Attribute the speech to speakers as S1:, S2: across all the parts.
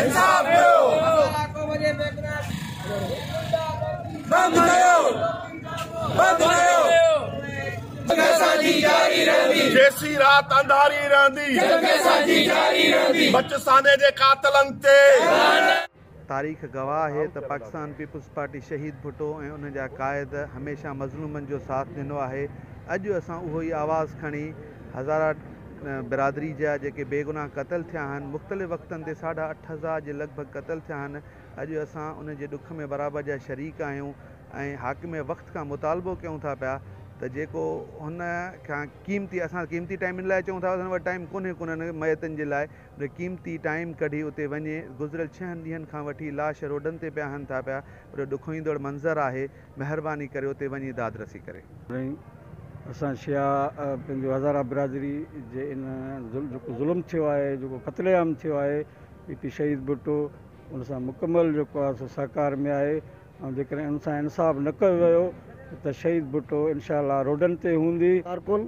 S1: انصاف ڏيو بند ڪيو بند ڪيو جنگ اسان جي جاري رهندي.
S2: جيسين رات انڌاري رهندي.
S1: جنگ اسان جي جاري رهندي.
S2: مچ سانحي جي قاتلن تي.
S3: تاريخ گواهه آهي ته پاڪستان پيپلز پارٽي شهيد ڀٽو ۽ ان جا قائد هميشه مظلومن جو ساٿ ڏنو آهي اڄ اسان اهو ئي آواز کڻي هزارا برادري جا جيڪي بيگناهه قتل ٿيا آهن مختلف وقتن تي ساڍا 8000 جي لڳ ڀڳ قتل ٿيا آهن اڄ اسان ان جي ڏک ۾ برابر جا شريڪ آهيون ۽ حاڪم وقت کان مطالبو ڪيون ٿا پيا ته جيڪو هن کان قيمتي اسان قيمتي ٽائيم ان لاء چئون ٿا اسان وٽ ٽائيم ڪونهي ڪونهن ميتن جي لاء ان قيمتي ٽائيم ڪڍي اتي وڃي گذريل ڇهن ڏينهن کان وٺي لاش روڊن تي پيا هن ٿا پيا وڏو ڏکوئيندڙ منظر آهي مهرباني ڪري اتي وڃي داد رسي ڪري.
S4: سائين اسان شيعا پنهنجو هزارا برادري جي ان جيڪو ظلم ٿيو آهي جيڪو قتل عام ٿيو آهي پي پي شهيد ڀٽو ان سان مڪمل جيڪو آهي سو سهڪار ۾ آهي ۽ جيڪڏهن ان سان انصاف نه ڪيو ويو ته شهيد ڀٽو انشاء الله روڊن تي هوندي.
S5: ڪارڪن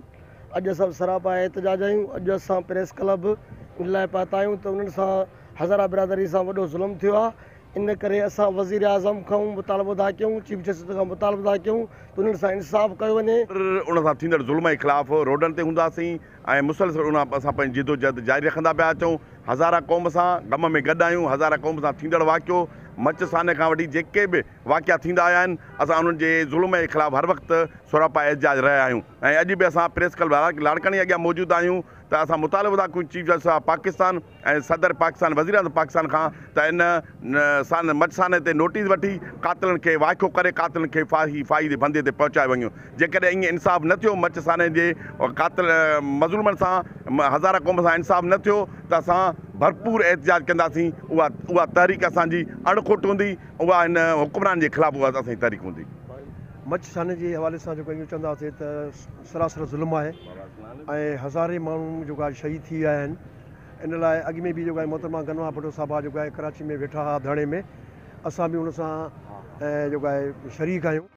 S5: اڄ اسان سراپا احتجاج آهيون اڄ اسان پريس ڪلب ان لاء پهتا آهيون ته انهن سان هزارا برادري سان وڏو ظلم ٿيو آهي ان ڪري اسان وزير اعظم کان مطالبو ٿا ڪيون چيف جسٽس کان مطالبو ٿا ڪيون ته انهن سان انصاف ڪيو وڃي.
S2: ان سان ٿيندڙ ظلم جي خلاف روڊن تي هونداسين ۽ مسلسل ان اسان پنهنجي جدوجهد جاري رکندا پيا اچون. هزارا قوم سان غم ۾ گڏ آهيون. هزارا قوم سان ٿيندڙ واقعو مچ سانحي کان وٺي جيڪي به واقعا ٿيندا آيا آهن اسان انهن جي ظلم جي خلاف هر وقت سراپا احتجاج رهيا آهيون ۽ اڄ به اسان پريس ڪلب لاڙڪاڻي اڳيان موجود آهيون ته اسان مطالبو ٿا ڪيون چيف جسٽس آف پاڪستان ۽ صدر پاڪستان وزيراعظم پاڪستان کان ته ان سان مچ سانحي تي نوٽيس وٺي قاتلن کي وائکو ڪري قاتلن کي ڦاهي ڦاهي جي ڦندي تي پهچايو وڃي جيڪڏهن ائين انصاف نه ٿيو مچ سانحي جي قاتل مظلومن سان هزاره قوم سان انصاف نه ٿيو ته اسان ڀرپور احتجاج ڪنداسين اها اها تحريڪ اسان جي اڻ کٽ هوندي اها هن حڪمران جي خلاف اها اسان جي تحريڪ هوندي.
S5: مچ سانحي جي حوالي سان جيڪو اهو چونداسين ته سراسر ظلم آهي ۽ هزارين ماڻهو جيڪو آهي شهيد ٿي ويا آهن ان لاء اڳ ۾ به جيڪو آهي محترمه گنوا ڀٽو صاحبه جيڪو آهي ڪراچي ۾ ويٺا ها ڌرڻي ۾ اسان به ان سان جيڪو آهي شريڪ آهيون.